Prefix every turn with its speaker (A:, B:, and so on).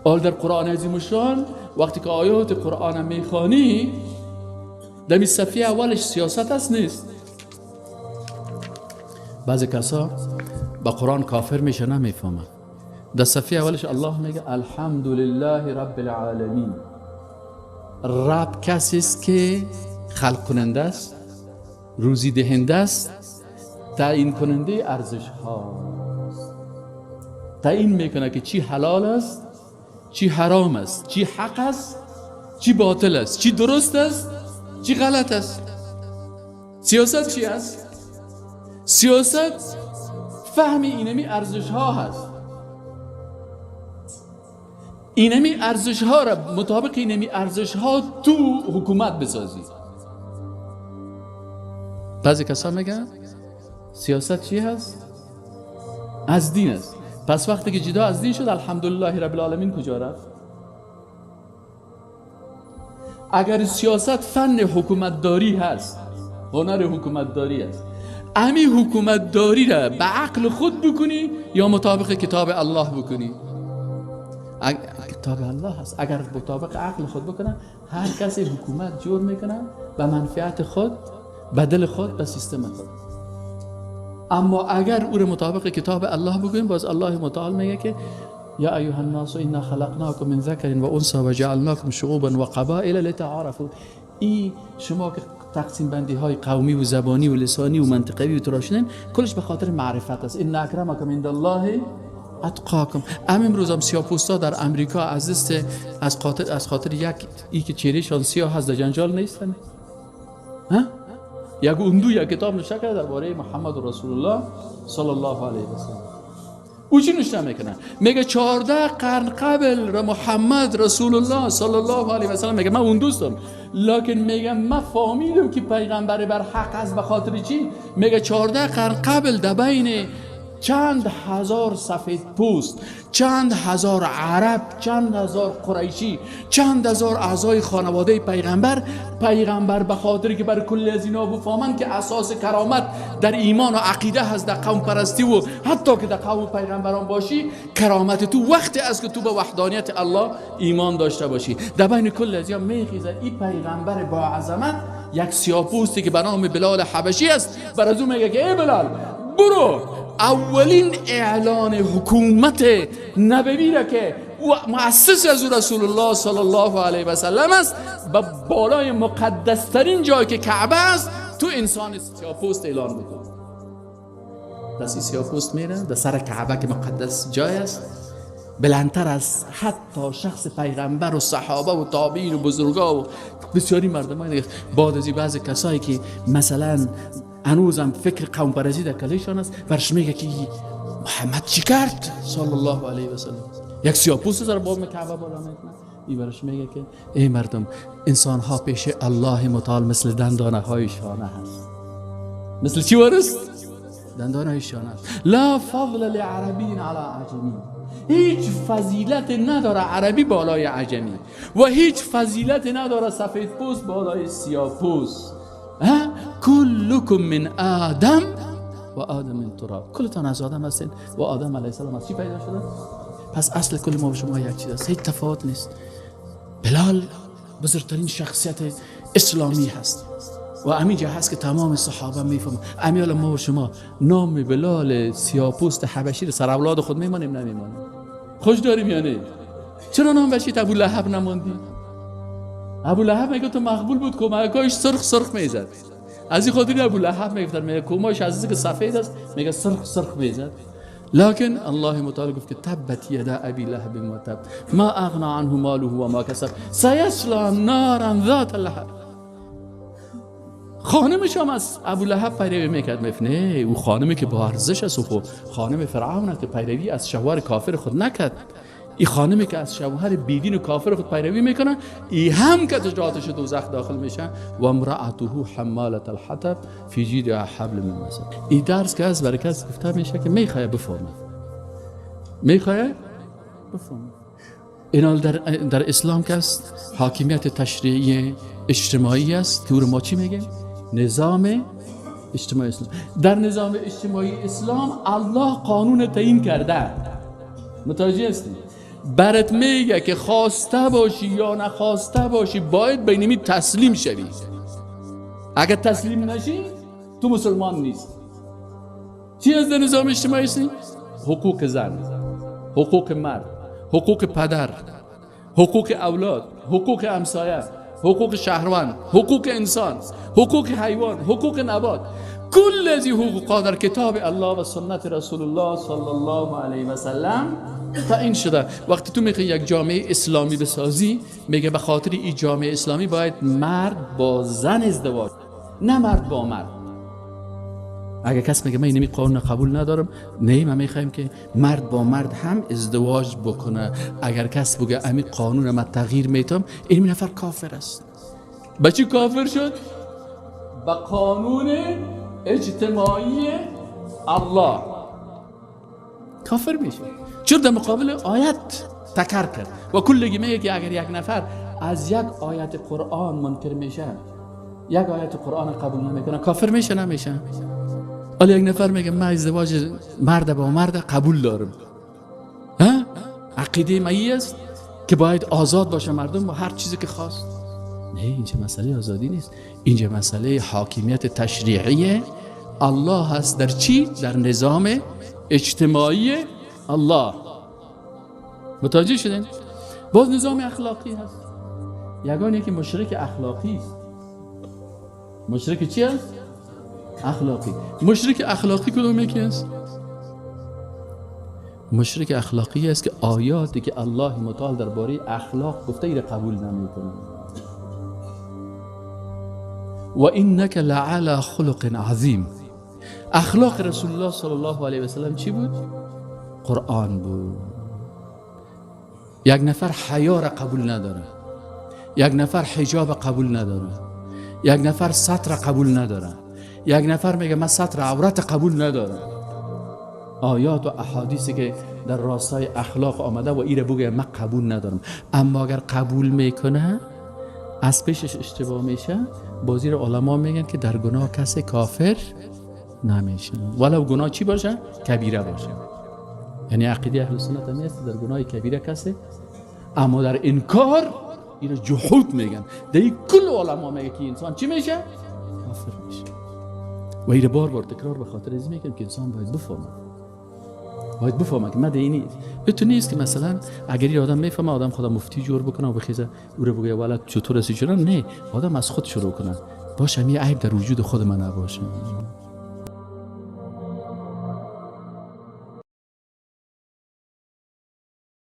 A: حال در قرآن عظیم شان وقتی که آیات قرآن میخوانی دمی صفحه اولش سیاست است نیست. بعضی کسا با قرآن کافر میشه نمیفهمه. در صفحه اولش الله میگه الحمدلله رب العالمین. رب کسی است که خلق کننده است، روزی دهنده است، تعیین کننده ارزش ها، تعیین میکنه که چی حلال است، چی حرام است، چی حق است، چی باطل است، چی درست است، چی غلط است. سیاست چی است؟ سیاست فهم اینمی ارزش ها هست. اینمی ارزش ها را مطابق اینمی ارزش ها تو حکومت بسازی. بعضی کسا میگن سیاست چی هست؟ از دین است. پس وقتی که جدا از دین شد الحمدلله رب العالمین کجا رفت؟ اگر سیاست فن حکومتداری هست، هنر حکومتداری است، امی حکومتداری را به عقل خود بکنی یا مطابق کتاب الله بکنی؟ کتاب الله هست. اگر مطابق عقل خود بکنه هر کسی حکومت جور میکنه به منفعت خود، به دل خود، به سیستم خود. اما اگر او را مطابق کتاب الله بکنیم، باز الله متعال میگه که یا ایها الناس انا خلقناکم من ذکر و انثی و جعلناکم شعوبا و قبائل لتعارفوا. این شما که تقسیم بندی های قومی و زبانی و لسانی و منطقوی و تراشیدن کلش به خاطر معرفت است. ان اکرمکم عند الله اتقاکم. امروز هم سیاه‌پوستا در امریکا از دست از خاطر یک ای که چهرهشان سیاه هست در جنجال نیستن. ها؟ یک اندو یک کتاب نوشته کرده درباره محمد رسول الله صلی الله علیه و سلم. او چی نوشته میکنه؟ میگه 14 قرن قبل محمد رسول الله صلی الله علیه و سلم، میگه من اون دوستم، لکن میگه من فهمیدم که پیغمبر بر حق است. به خاطر چی؟ میگه 14 قرن قبل در بین چند هزار سفید پوست، چند هزار عرب، چند هزار قریشی، چند هزار اعضای خانواده پیغمبر، پیغمبر به خاطر که بر کل از اینا بفهمند که اساس کرامت در ایمان و عقیده هست، در قوم پرستی و حتی که در قوم پیغمبران باشی، کرامت تو وقتی است که تو به وحدانیت الله ایمان داشته باشی. در بین کل از اینا میخیزه این پیغمبر با عظمت، یک سیاه‌پوستی که به نام بلال حبشی است، بر از او میگه که ای بلال برو اولین اعلان حکومت نبوی را که مؤسس از رسول الله صلی الله علیه و سلم است، به بالای مقدس ترین جای که کعبه است تو انسان سیاه‌پوست اعلان بکن. پس این سیاه‌پوست میره در سر کعبه که مقدس جای است، بلندتر از حتی شخص پیغمبر و صحابه و تابعین و بزرگا و بسیاری مردمان دیگه. بعد از بعضی کسایی که مثلا هنوزم فکر قوم پرستی در کلیشان است، برش میگه که محمد چی کرد صلی الله علیه و سلم، یک سیاه‌پوست سر بام کعبه بالا میکنه. ای برش میگه که ای مردم، انسان ها پیش الله متعال مثل دندانه های شانه هست. مثل چی ورست؟ دندانه های شانه هست. لا فضل لعربی علی عجمی، هیچ فضیلت نداره عربی بالای عجمی و هیچ فضیلت نداره سفید پوست بالای سیاه پوست. کلکم من آدم و آدم من تراب، کلتان از آدم هستین و آدم علیه السلام از چی پیدا شده؟ پس اصل کل ما و شما یک چیز است، هیچ تفاوت نیست. بلال بزرگترین شخصیت اسلامی هست و همینجا هست که تمام صحابه میفهمن. امیال ما و شما نام بلال سیاه‌پوست حبشی رو سر اولاد خود میمانیم نمیمانیم؟ خوش داریم یا نه؟ چرا نام بچیت ابو لهب نماندی؟ ابو لهب میگه تو مقبول بود، کمکاش سرخ سرخ میزد. از این خاطر ابو لهب میگفتن، میگه کماش از که سفید است میگه سرخ سرخ میزد. لكن الله متعال گفت که تبت یدا ابی لهب و تب ما اغنى عنه ماله و ما کسب سیصلی نارا ذات لهب. خانمش هم از ابو لهب پیروی میکرد. میگفت نه، او خانمی که با ارزش است، او خانم فرعون است که پیروی از شوهر کافر خود نکرد. این خانمی که از شوهر بیدین و کافر خود پیروی میکنه، ای هم که آتش دوزخ داخل میشه. و امرأته حمالة الحطب فی جیدها حبل من مسد. این درس که از برای کس گفته میشه که میخواه بفهمه، میخواه بفهمه. اینا در اسلام که است حاکمیت تشریعی اجتماعی است که او رو ما چی میگیم؟ نظام اجتماعی اسلام. در نظام اجتماعی اسلام الله قانون تعیین کرده. متوجه هستی؟ برات میگه که خواسته باشی یا نخواسته باشی باید به اینمی تسلیم شوی. اگر تسلیم نشی تو مسلمان نیست. چی از در نظام اجتماعی است؟ حقوق زن، حقوق مرد، حقوق پدر، حقوق اولاد، حقوق همسایه، حقوق شهروند، حقوق انسان، حقوق حیوان، حقوق نبات. کل از این حقوق در کتاب الله و سنت رسول الله صلی الله علیه و سلم تعیین شده. وقتی تو میخوای یک جامعه اسلامی بسازی، میگه به خاطر این جامعه اسلامی باید مرد با زن ازدواج، نه مرد با مرد. اگه کس میگه من اینمی قانون قبول ندارم، نه من میخوایم که مرد با مرد هم ازدواج بکنه، اگر کس بگه امی قانون من تغییر میتم، این نفر کافر است. به چی کافر شد؟ به قانون اجتماعی الله کافر میشه. چرا؟ در مقابل آیت تکر کرد و کلگی میگه که اگر یک نفر از یک آیت قرآن منکر میشه، یک آیت قرآن قبول نمیکنه، کافر میشه نمیشه؟ حالا یک نفر میگه من ازدواج مرد با مرد قبول دارم، ها؟ عقیده من است که باید آزاد باشه مردم با هر چیزی که خواست. نه، اینجا مسئله آزادی نیست، اینجا مسئله حاکمیت تشریعی الله هست. در چی؟ در نظام اجتماعی الله. متوجه شدین؟ باز نظام اخلاقی هست. یگانه که مشرک اخلاقی است. مشرک چی است؟ اخلاقی. مشرک اخلاقی کدوم یکی است؟ مشرک اخلاقی است که آیاتی که الله متعال درباره اخلاق گفته ایره قبول نمیکنه. و انک لعلی خلق عظیم. اخلاق رسول الله صلی الله علیه و سلم چی بود؟ قرآن بود. یک نفر حیا را قبول نداره، یک نفر حجاب قبول نداره، یک نفر ستر قبول نداره، یک نفر میگه من ستر عورت قبول ندارم. آیات و احادیثی که در راستای اخلاق آمده و ایره بگه من قبول ندارم، اما اگر قبول میکنه از پیشش اشتباه میشه. بازی رو علما میگن که در گناه کسی کافر نمیشه، ولو گناه چی باشه؟ کبیره باشه. یعنی عقیده اهل سنت هم است در گناه کبیره کسی، اما در انکار اینو جحود میگن. در کل علما میگه که انسان چی میشه؟ کافر میشه. و اینو بار بار تکرار به خاطر از میگم که انسان باید بفهمه، باید بفهمه که مده اینی تو نیست که مثلا اگر یه آدم میفهمه آدم خدا مفتی جور بکنه و بخیزه او رو بگه والا چطور هستی چرا، نه، آدم از خود شروع کنه. باشه یه عیب در وجود خود من نباشه.